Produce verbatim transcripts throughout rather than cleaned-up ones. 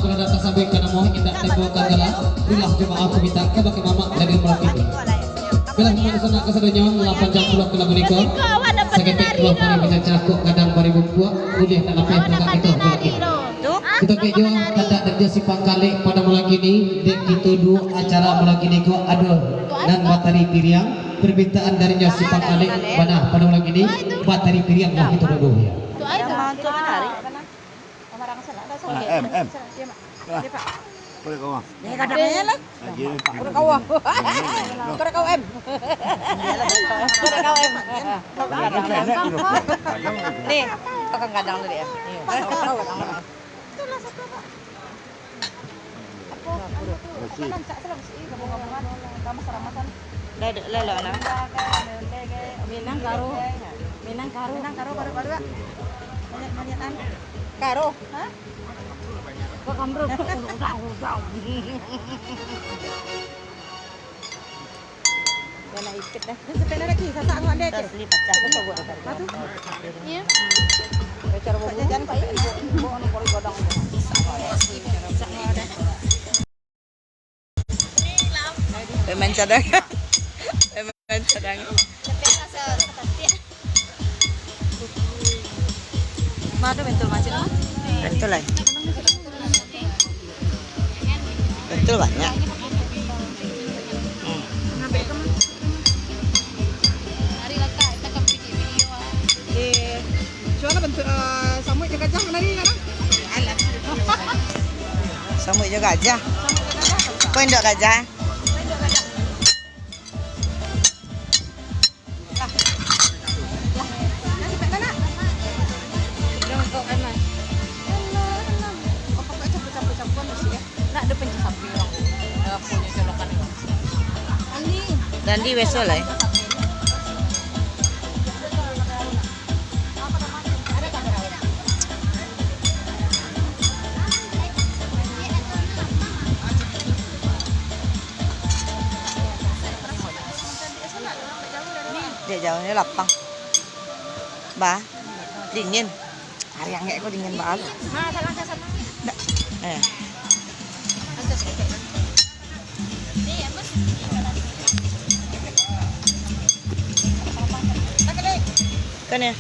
Kada tasabuik ka namo, indak tangguang ka gala, itulah jamaah ku minta kabake mamak dari Merauke. Bilah mamanusakan kasadonyo, lapan jam pulang ka lagu niko. Saketek duo pari bacaca kok gadang baribu puak, buliah nak lapeh tagak kito malam kini. Kito kek juo tandak dari jo Simpang Kalek pado malam kini, dek kito duo acara malam kini ko ado nan batari piriang, permintaan dari jo Simpang Kalek bana pado malam kini, batari piriang lah kito duo ya. Ah, M, M. Lah. Korek kawah. Lagi. Korek kawah. Korek kawah M. Korek kawah M. Nih, tukang gadang tadi ya. Nih. Masih. Lah, lah, lah, lah. Minang Karo. Minang Karo. Minang Karo, baru, baru, Kak. Banyak, banyak, an. Karo. Hah? Kok kamrun? Udah, udah, udah. Ya, nak ikut dah. Dia sepeda lagi, sasak awak dia, Cik. Terus ni pacah. Apa tu? Iya. Cara jajan, Pak, ibu, ibu, anu, pori godong. Pemain cadangan. Pemain cadangan. Mado bentul macam tu? Bentul lah. Bentul banyak. Hmm. Eh, cuba lah bentuk, eh, samuik jo gajah nari kan? Samuik jo gajah. Kau indak gajah? Nak ada pencak sapi orang. Dah punya colokan orang. Dandi besok lah, eh. Dek jauh ni lapang. Bah, dingin. Hari angek ko dingin bah. Nah, salah ke sana. Ndak. Eh. Kan ya?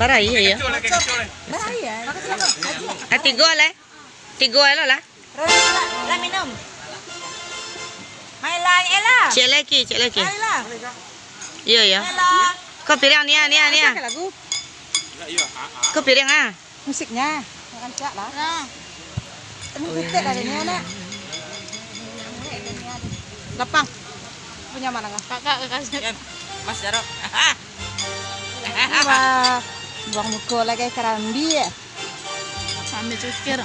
Parai, iyo. Parai, yo. Ah, tigo lah. Tigo lah lah. Lah, lah minum. Mai lah, Ella. Ciek lagi, ciek lagi. Mai lah. Iyo, iyo. Ella. Ko piriang, Nia, Nia, Nia. Ko piriang, ah. Musiknya rancak lah. Nah. Temu titik dari ni, anak. Lapang. Punya mana, Kak? Kakak, kakak. Mas Jarok. Wah, buang muko lah, guys, karambia. Ambil cukir.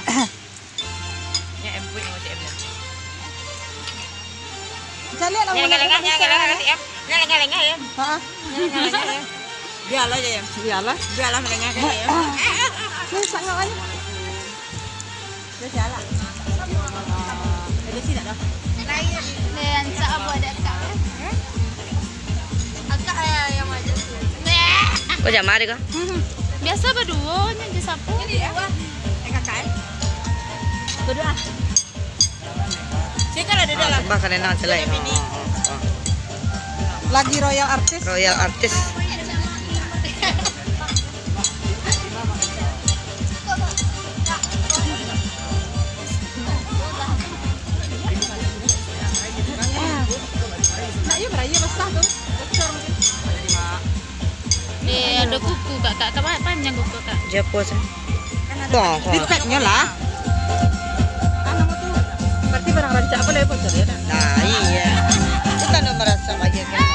Ni M, buat ni macam M. Caliak lah. Ni lengah-lengah, ni lengah-lengah, M. Ni lengah-lengah, M. Ha. Ni lengah-lengah, M. Biarlah je, M. Biarlah. Biarlah melengah je, M. Ni sangat banyak. Dia jalan. Dia sini dah. Lain. Ni yang tak buat dekat. Akak yang, yang macam tu. Oh, jama deh kau. Hmm. Biasa berdua ni, dia sapu. Ini dua. Eh, kakak, eh. Berdua. Sini kan ada dalam. Bah, kena nang selai. Dalam ini. Lagi royal artis. Royal artis. Nak, iyo, baraya basah tu. Bocor mungkin. Eh, ada kuku, Kak. Kak, Kak, panjang kuku, Kak. Japo sa. Kan ada. Di tag-nyo lah. Ah, nama tu. Berarti barang rancak apa lah, bocor ya, Kak? Nah, iya. Itu kan nomor rancak aja kan.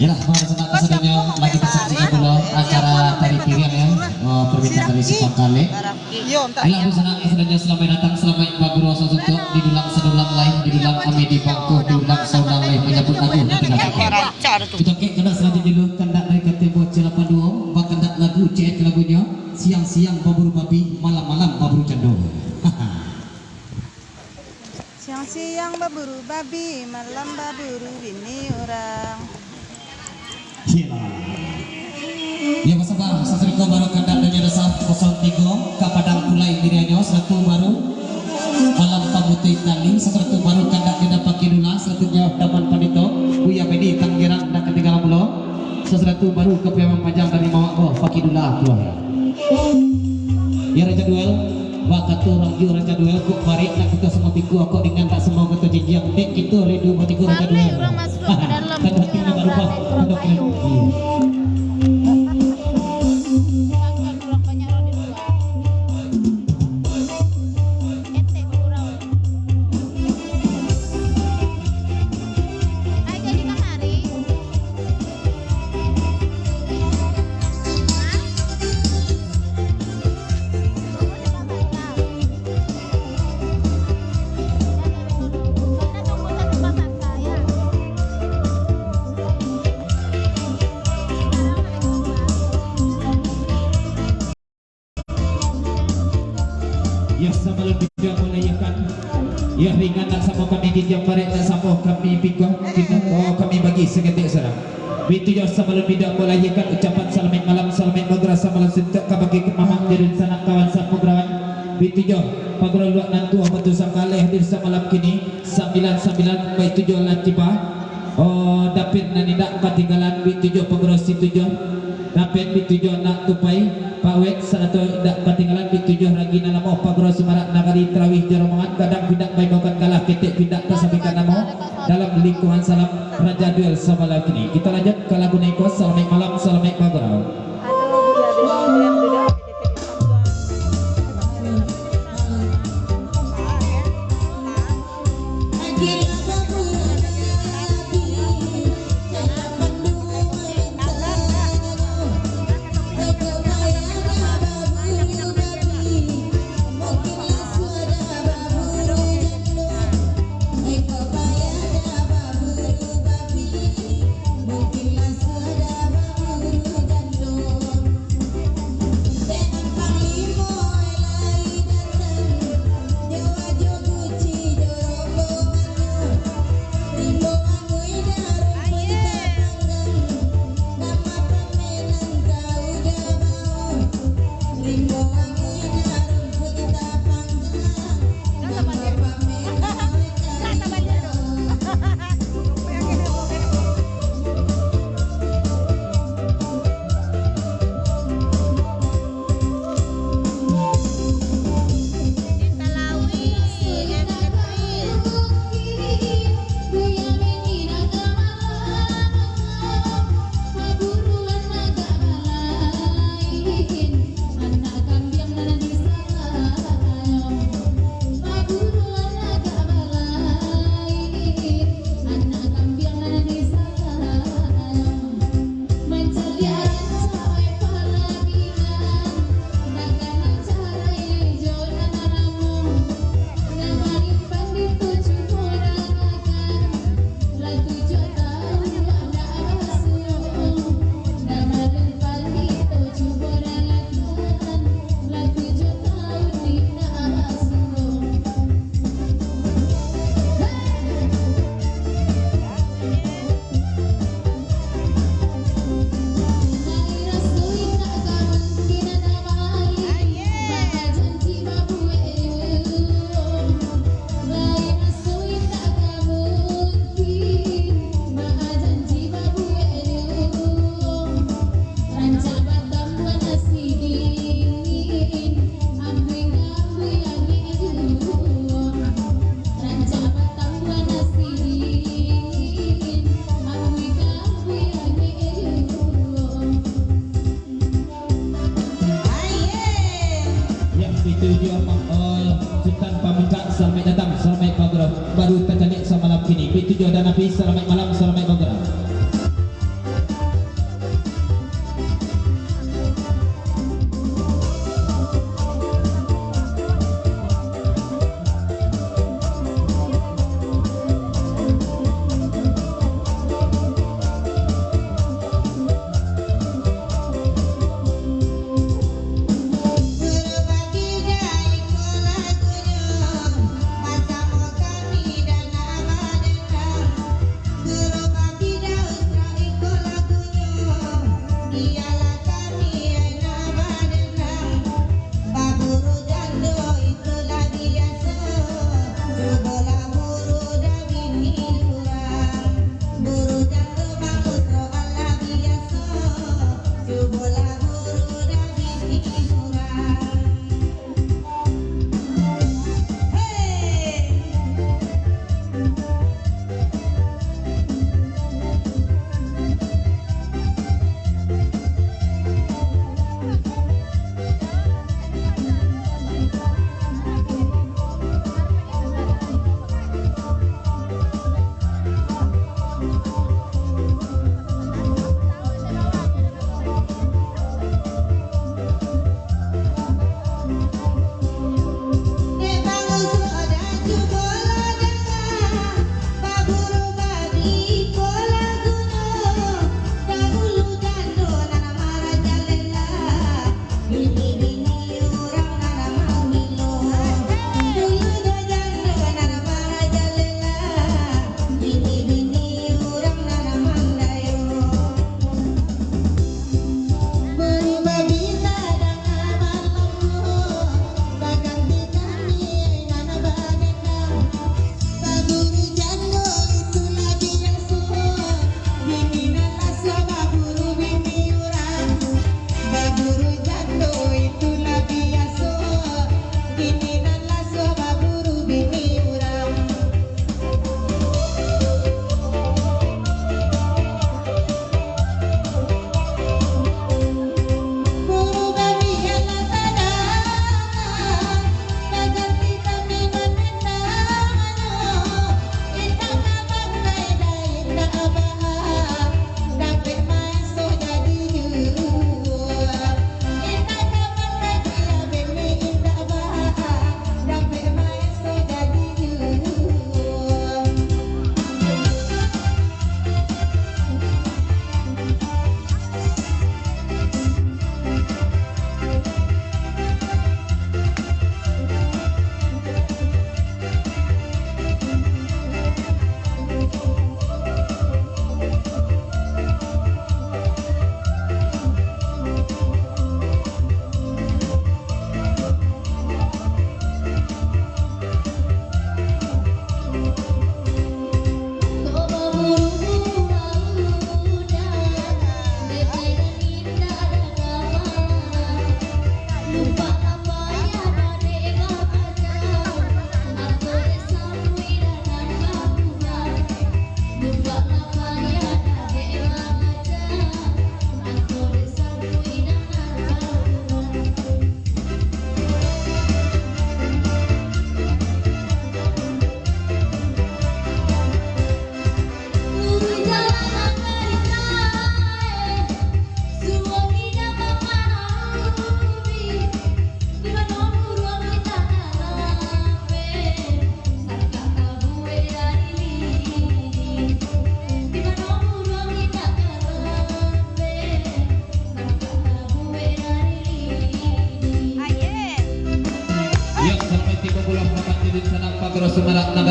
Yalah, dunsanak kasadonyo, lagi tasaksikan pulo acara tari piriang, yo. Oh, parbintangan dari Sipangkalek. Yalah, dunsanak kasadonyo, salamaik datang, salamaik bagurau sasuntuak di dulang sadulang lai, di dulang ameh di bangko, di dulang saulang lai, manyambut lagu nan tingga. Kito kek kandak salanjuik dulu, kandak dari Katimbo Cilapa Duo, bakandak lagu, ciek lagunyo, siang-siang baburu babi, malam-malam baburu jando. Siang-siang baburu babi, malam baburu bini urang. Iyolah. Yo, basaba, sasudah ko baru kandak dari Desa Kosong Tigo, ka Padang Pulai dirianyo, sasudah tu baru Malam Pamutuih Tali, sasudah tu baru kandak dari Paki Dula, sasudah tu nyo Daman Pandito, Buya Bedi Tanggerang, ndak katinggalan pulo. Sasudah tu baru ka Piaman Panjang dari Mawak ko, Paki Dula pulo. Yo, Raja Duel, bakato urang juo Raja Duel, kok barek nak buka samo tiku, kok dengan tak samo kato jinjiang, dek kito rindu batiku Raja Duel. Pandai urang masuak ka dalam. Kan hati nyo barubah, pondok rindu. Urang banyak urang di lua. Etek bagurau. Ai, jadi kamari. Yo, sabalun biduak mulakan, yo, ringan nak samo kami jinjiang, barek nak samo kami pikuah, kito, oh, kami bagi saketek surang. Baitu juo sabalun biduak mulakan, ucapan salamaik malam, salamaik bagurau, sabalun suntuak ka bagi mamak, dunsanak, kawan sapagurauan. Baitu juo pagurau luak nan tuo, batu sangkaleh hadir samalam kini, sambilan-sambilan, baitu juo lah tibo. Oh, dapir nan indak katinggalan, baitu juo pagurau situjuah. Dapir baitu juo nak tupai, pawet sarato indak katinggalan, baitu juo ragi nan lamo, pagurau sumarak nagari tarawih jo rombongan, gadang pindak baimaukan kalah, ketek pindak tasampaikan namo, dalam lingkungan salam Raja Duel samalam kini. Kito lanjut ka lagu nan iko, salamaik malam, salamaik bagurau. Ya, baitu juo, eh, Sutan Pamuncak, salamaik datang, salamaik bagurau. Baru tacaliak samalam kini. Baitu juo Danapi, salamaik malam, salamaik bagurau.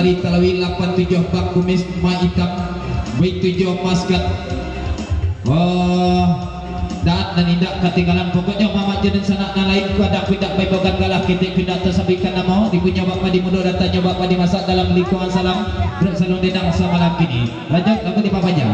Talawi lapan tujuah bak kumis ma itam, baik tujuah maskat. Oh, dan, dan indak katinggalan. Pokoknyo, mamak jo dunsanak nan lain, kadak pindak baibokan galah, ketek pindak tasabuikan namo, dipunyo bak padi mudo, datannyo bak padi masak, dalam lingkungan salam, grup Salun Denang samalam kini. Lanjut, lagu di Papaja.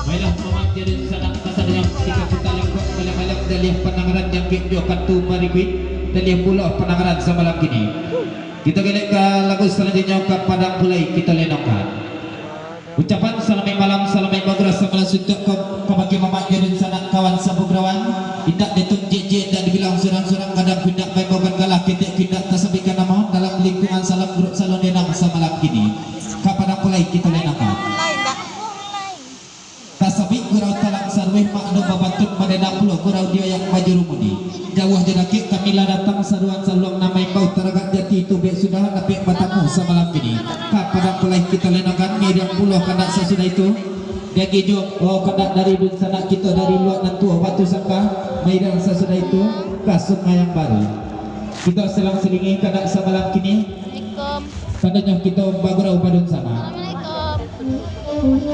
Baiklah, mamak jo dunsanak, masa dengan tiga putar langkok malam-malam, daliah panangaran jangkik jo katu marikuik, daliah pulo panangaran samalam kini. Kito galek ka lagu salanjuiknyo, ka Padang Pulai kito lenongkan. Ucapan salamaik malam, salamaik bagurau samalam suntuak ka, kabake mamak jo dunsanak kawan sabagurauan. Indak dietong jek-jek, indak dibilang surang-surang, kadak pindak baibokan galah, ketek pindak tasabuikan namo, dalam lingkungan salam grup Salun Denang samalam kini. Ka Padang Pulai kito lenongkan. Tasabuik gurau talang saruweh, mak anu babantun, madenda pulo gurau di ayak bajurumuni. Jauah jo dakek kami lah datang, saruan saluang nan maimbau, taragak jati tubek sudah, dapek batamu samalam kini. Ka Padang Pulai kito lenongkan, miriang pulo kandak sasudah itu. Diagiah jo, oh, kandak dari dunsanak kito dari Luak Nan Tuo Batu Sangka, miriang sasudah itu ka Sungai Ambaru. Kito selang-selingi kandak samalam kini. Assalamualaikum. Tandonyo kito bagurau badunsanak. Assalamualaikum.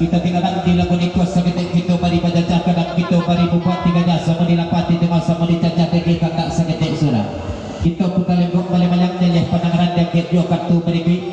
Tatinggalan di lamun iko saketek kito bari bajajah, kadang kito bari bubuak tiganya, samo dilapah di tengah, samo dicacah daging kandak saketek surang. Kito puta lengkok balimalang jaleh pandangaran jangkek jo kartu barikuik.